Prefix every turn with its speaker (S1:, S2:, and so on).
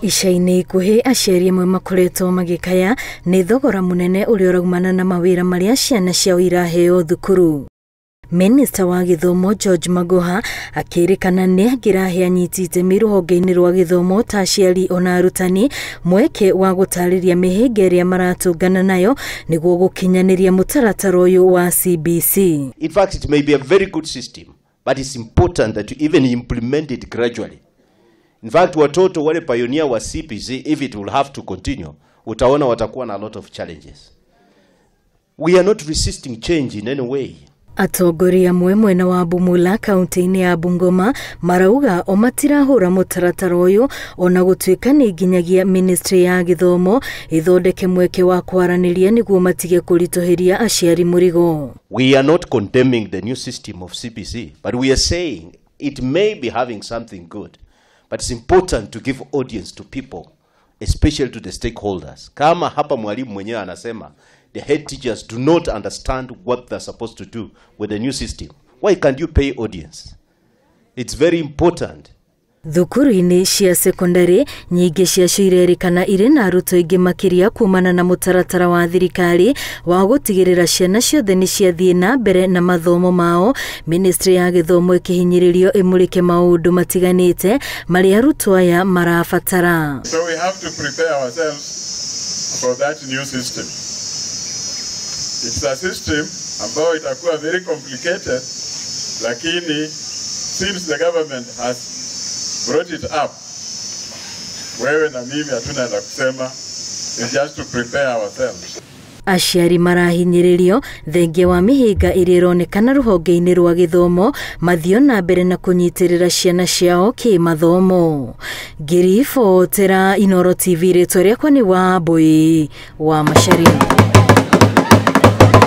S1: Ica-inĩ ikuhĩ aciari amwe makoretwo magĩkaya nĩ thogora mũnene ũrĩa ũraumana na mawĩra marĩa ciana ciao iraheo thukuru. Minista wa gĩthomo George Magoha akĩrĩkana nĩ angĩrahe anyiti itemi rũhonge-inĩ rwa gĩthomo ta aciari ona arutani mweke wa gũtarĩria mĩhĩnga ĩrĩa maratũngana nayo nĩguo gũkinyanĩria mũtaratara ũyũ wa CBC.
S2: In fact, it may be a very good system, but it's important that you even implement it gradually. In fact, watoto wale pioneer wa CBC, if it will have to continue, utaona watakuwa na a lot of challenges. We are not resisting change in any way.
S1: Atongoria amwe mwena wa Bumula kaunti-inĩ ya Bungoma marauga o matirahũra mũtaratara ũyũ ona gũtuĩka nĩ nginyagia ministry ya gĩthomo ĩthondeke mweke wa kwaranĩria nĩguo matige kũritũhĩria aciari mũrigo.
S2: We are not condemning the new system of CBC, but we are saying it may be having something good, but it's important to give audience to people, especially to the stakeholders. Kama hapa mwalimu mwenyewe anasema the head teachers do not understand what they're supposed to do with the new system. Why can't you pay audience? It's very important.
S1: Thukuru-inĩ cia sekondari nyingĩ ciacio irerĩkana irĩ na arutwo aingĩ makĩria kumana na mũtaratara wa thirikari wa gũtigĩrĩra ciana ciothe nĩ ciathiĩ na mbere na mathomo mao. Ministry ya gĩthomo ĩkĩhinyĩrĩrio ĩmũrĩke maũndũ matiganĩte marĩa arutwo aya marabatara.
S3: So we have to prepare ourselves for that new system. It's a system ambayo itakuwa very complicated, lakini since the government has brought it up, wewe na mimi hatuna la kusema, it's just to prepare ourselves.
S1: Aciari marahinyĩrĩrio thengia wa mĩhĩnga ĩrĩa ĩronekana rũhonge-inĩ rwa gĩthomo mathio na mbere na kũnyitĩrĩra ciana ciao kĩmathomo. Ngĩribotera Inooro TV, rĩtwa rĩakwa nĩ Wambui wa Macharia.